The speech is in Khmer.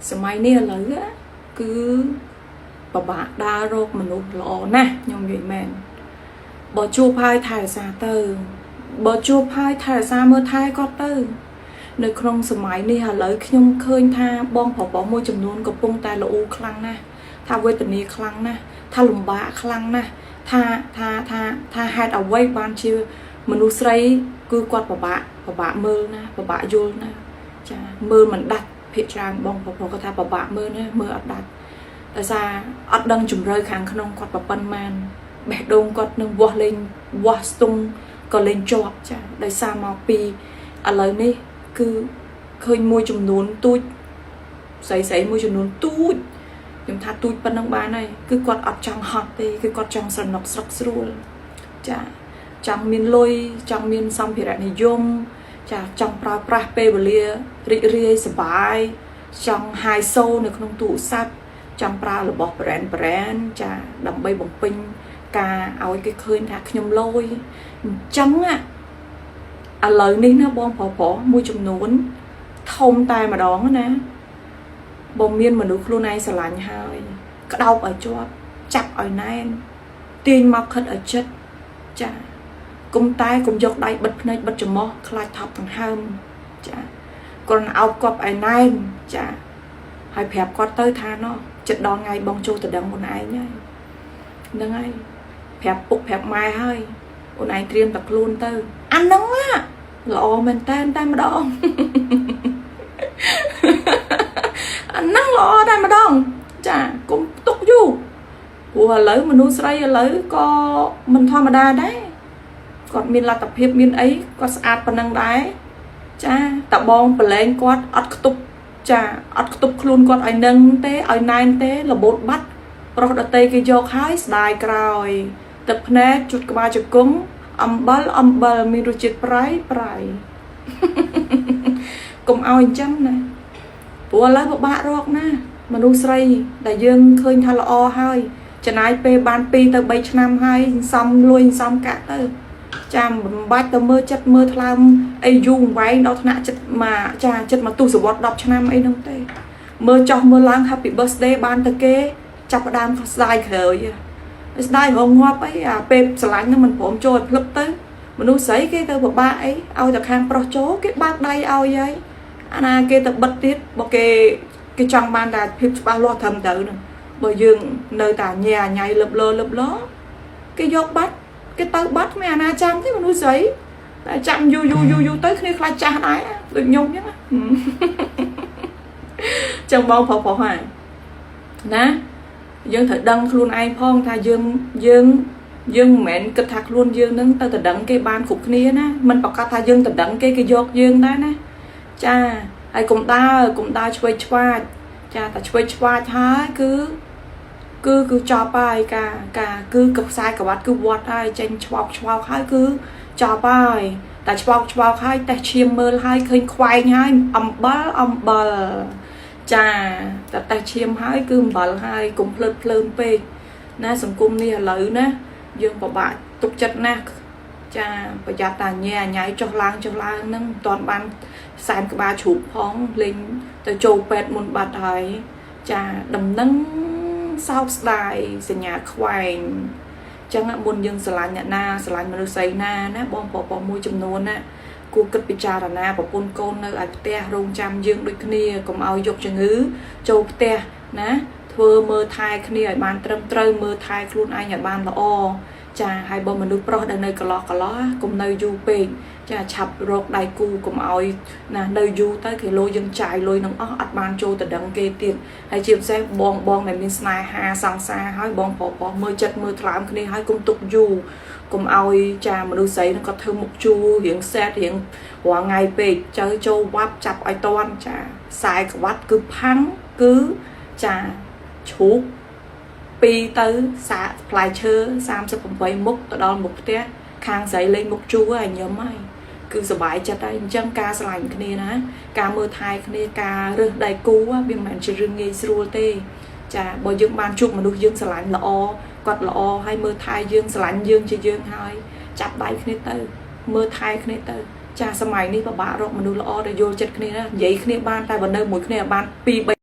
សម័យនេះឥឡូវគឺពិបាកដើររកមនុស្សល្អណាស់ខ្ញុំនិយាយមែនបើជួបហើយថែរក្សាទៅបើជួបហើយថែរក្សាមើលថែគាត់ទៅ នៅក្នុងសម័យនេះឥឡូវខ្ញុំឃើញថាបងប្រុសៗមួយចំនួនកំពុងតែលូខ្លាំងណាស់ថាវេទនាខ្លាំងណាស់ថាលំបាកខ្លាំងណាស់ថាថាថាថាហេតុអ្វីបានជាមនុស្សស្រី គឺគាត់ពិបាកពិបាកមើលណាពិបាកយល់ណាចាមើលមិនដាច់ភាកច្រើនបងប្រុសៗគាត់ថាពិបាកមើលណាមើលអត់ដាច់ដោយសារអត់ដឹងជំរឿខាងក្នុងគាត់ប្រប៉ុនម៉ានបេះដូងគាត់នឹងវាស់លេងវាស់ស្ទង់ក៏លេងជាប់ចាដោយសារមកពីឥឡូវនេះគឺឃើញមួយចំនួនទូចស្រីស្រីមួយចំនួនទូចខ្ញុំថាទូចប៉ុណ្ណឹងបានហើយគឺគាត់អត់ចង់ហត់ទេគឺគាត់ចង់ស្រណុកស្រុកស្រួលចាចង់មានលុយចង់មានសម្ភារៈនិយមចាចង់ប្រើប្រាស់ពេលវេលារីករាយសប្បាយចង់ high so នៅក្នុងទូរស័ព្ទចង់ប្រើរបស់ brand brand ចាដើម្បីបំពេញការឲ្យគេឃើញថាខ្ញុំលយអញ្ចឹងឥឡូវនេះណាបងប្រុសៗមួយចំនួនធំតែម្ដងណាបើមានមនុស្សខ្លួនឯងស្រឡាញ់ហើយ ក្តោបឲ្យជាប់ចាប់ឲ្យណែនទាញមកខិតឲ្យចិត្តចាគុំតែគុំយកដៃបិទភ្នែកបិទច្រមុះខ្លាចថប់ដង្ហើមចាគ្រាន់អោបគប់ឲ្យណែនចាហើយប្រាប់គាត់ទៅថាណោះចិត្តដល់ថ្ងៃបងចូលទៅដឹងខ្លួនឯងហើយហ្នឹងហើយប្រាប់ពុកប្រាប់ម៉ែហើយអូនឯងត្រៀមតែខ្លួនទៅអាហ្នឹងល្អមែនតែនតែម្ដងអាហ្នឹងល្អតែម្ដងចាកុំទុកយូរព្រោះឥឡូវមនុស្សស្រីឥឡូវក៏មិនធម្មតាដែរគាត់មានលទ្ធភាពមានអីគាត់ស្អាតប៉ុណ្ណឹងដែរចាតបងប្រឡែងគាត់អត់ខ្ទប់ចាអត់ខ្ទប់ខ្លួនគាត់ឲ្យនឹងទេឲ្យណែនទេរបូតបាត់ប្រុសដតីគេយកហើយស្ដាយក្រោយទឹកភ្នែកជុតក្បាលជង្គង់អំបិលអំបិលមានរសជាតិប្រៃប្រៃកុំឲ្យអញ្ចឹងណាព្រោះឥឡូវពិបាករកណាមនុស្សស្រីដែលយើងឃើញថាល្អហើយចំណាយពេលបាន2ទៅ3ឆ្នាំហើយសំលួយសំកាក់ទៅចាំមិនបាច់ទៅមើលចិត្តមើលថ្លើមអីយូរវែងដល់ថ្នាក់ចិត្តមកចាចិត្តមកទសវត្ស10ឆ្នាំអីហ្នឹងទេមើលចោះមើលឡើង Happy Birthday បានទៅគេចាប់ផ្ដើមស្ដាយក្រោយស្ដាយរងងាប់អីអាពេលស្រឡាញ់ហ្នឹងមិនព្រមចូលឲ្យភ្លឹបទៅមនុស្សស្រីគេទៅពិបាកអីឲ្យតែខាងប្រុសចូលគេបើកដៃឲ្យហើយអាណាគេទៅបិទទៀតបើគេគេចង់បានតែភាពច្បាស់លាស់ត្រឹមត្រូវហ្នឹងបើយើងនៅតែញ៉ែញ៉ៃលឹបលលឹបលគេយកបាត់គេទៅបាត់មិនអាណាចាំទេមនុស្សស្រីតែចាំយូរយូរយូរយូរទៅគ្នាខ្លាចចាស់ដែរដូចខ្ញុំអញ្ចឹងចឹងបងប្រុសប្រុសហើយណាយើងត្រូវដឹងខ្លួនឯងផងថាយើងយើងយើងមិនមែនគិតថាខ្លួនយើងនឹងទៅតដឹងគេបានគ្រប់គ្នាណាមិនប្រកាសថាយើងតដឹងគេគេយកយើងដែរណាចាហើយកុំដើរកុំដើរឆ្វេងឆ្វាចចាតែឆ្វេងឆ្វាចហើយគឺគឺគឺចប់ហើយការការគឺកខ្សែក្រវ៉ាត់គឺវត្តហើយចេញឆ្វោកឆ្វោកហើយគឺចប់ហើយតែឆ្វោកឆ្វោកហើយតេះឈាមមើលហើយឃើញខ្វែងហើយអំបិលអំបិលចាតែតេះឈាមហើយគឺអំបិលហើយកុំភ្លើតភ្លើនពេកណាសង្គមនេះឥឡូវណាយើងពិបាកទុកចិត្តណាស់ចាប្រយ័ត្នតាញ៉ែញ៉ៃចុះឡើងចុះឡើងហ្នឹងមិនតាន់បានសែនក្បាលជ្រូកផងលេងទៅចូលពេទ្យមុនបាត់ហើយចាដំណឹងសោកស្ដាយសញ្ញាខ្វែងចឹងមុនយើងស្រឡាញ់អ្នកណាស្រឡាញ់មនុស្សស្រីណាណាបងប្រុសមួយចំនួនណាគួរគិតពិចារណាប្រពន្ធកូននៅឯផ្ទះរងចាំយើងដូចគ្នាកុំឲ្យយកជំងឺចូលផ្ទះណាធ្វើមើលថែគ្នាឲ្យបានត្រឹមត្រូវមើលថែខ្លួនឯងឲ្យបានល្អចាហើយបើមនុស្សប្រុសដែលនៅកន្លោះកន្លោះកុំនៅយូរពេកចាឆាប់រកដៃគូកុំឲ្យណានៅយូរទៅគីឡូយើងចាយលុយនឹងអស់អត់បានចូលទៅដឹងគេទៀតហើយជាពិសេសបងបងដែលមានស្នេហាសង្សារហើយបងប្រុសប្រុសមើលចិត្តមើលថ្លើមគ្នាហើយកុំទុកយូរកុំឲ្យចាមនុស្សស្រីនឹងគាត់ធ្វើមុខជូររៀងសែតរៀងរាល់ថ្ងៃពេកចៅចូលវ៉ាប់ចាប់ឲ្យតន់ចាខ្សែក្បាត់គឺផាំងគឺចាជ្រូក2ទៅសាកផ្លែឈើ38មុខទៅដល់មុខផ្ទះខាងស្រីលេងមុខជូរហើយញឹមហើយគឺសុបាយចិត្តហើយអញ្ចឹងការស្រឡាញ់គ្នាណាការមើលថែគ្នាការរើសដៃគូវាមិនមែនជារឿងងាយស្រួលទេចាបើយើងបានជួបមនុស្សយើងស្រឡាញ់ល្អគាត់ល្អហើយមើលថែយើងស្រឡាញ់យើងជាយើងហើយចាប់ដៃគ្នាទៅមើលថែគ្នាទៅចាសម័យនេះពិបាករកមនុស្សល្អដែលយល់ចិត្តគ្នាណានិយាយគ្នាបានតែបើនៅមួយគ្នាបាន2 3